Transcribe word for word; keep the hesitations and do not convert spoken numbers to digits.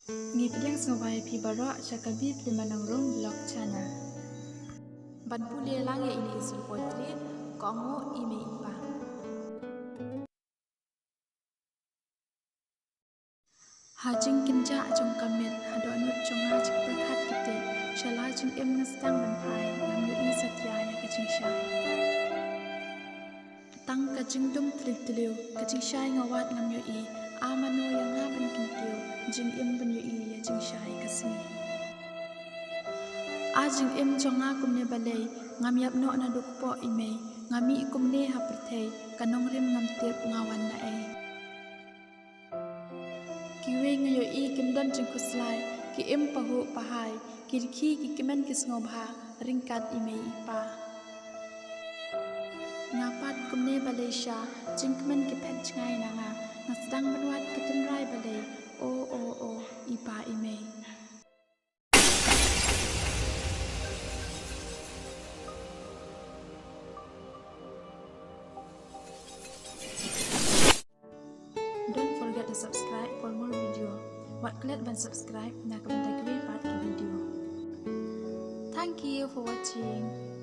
Ngi pdiang sngewbha ïa phi baroh sha ka Bapli Manong Rung Vlog Channel. Ban pule lang ïa ine i sur poetry, Kohnguh i mei i pa. Ha jingkynjah jong ka miet, ha dohnud jong nga jingpyrkhat ki tied, sha la jingim nga sdang ban phai, ngam ïohi satia ïa ka jingshai. Tang ka jingdum tliw tliw, ka jingshai nga wad ngam ïohi, a mano ïa nga ban kyntiew, jingim ban ïohi ïa jingshai ka sngi. A jingim jong nga kumne balei, ngam ïap noh naduh kpoh i mei, nga mih kumne ha pyrthei, ka nongrim ngam tip nga wan naei. Kiwei nga ïohi kim don jingkhuslai, ki im pahuh pahai, ki rkhie ki kmen ki sngewbha, ryngkat i mei i pa. Nga pat kumne balei sha, jingkmen ki phet jngai na nga, nga sdang ban wad ka tynrai balei, o, o, o, i pa i mei. Don't forget to subscribe for more video. Wat klet ban subscribe na ka bynta kiwei pat ki video. Thank you for watching.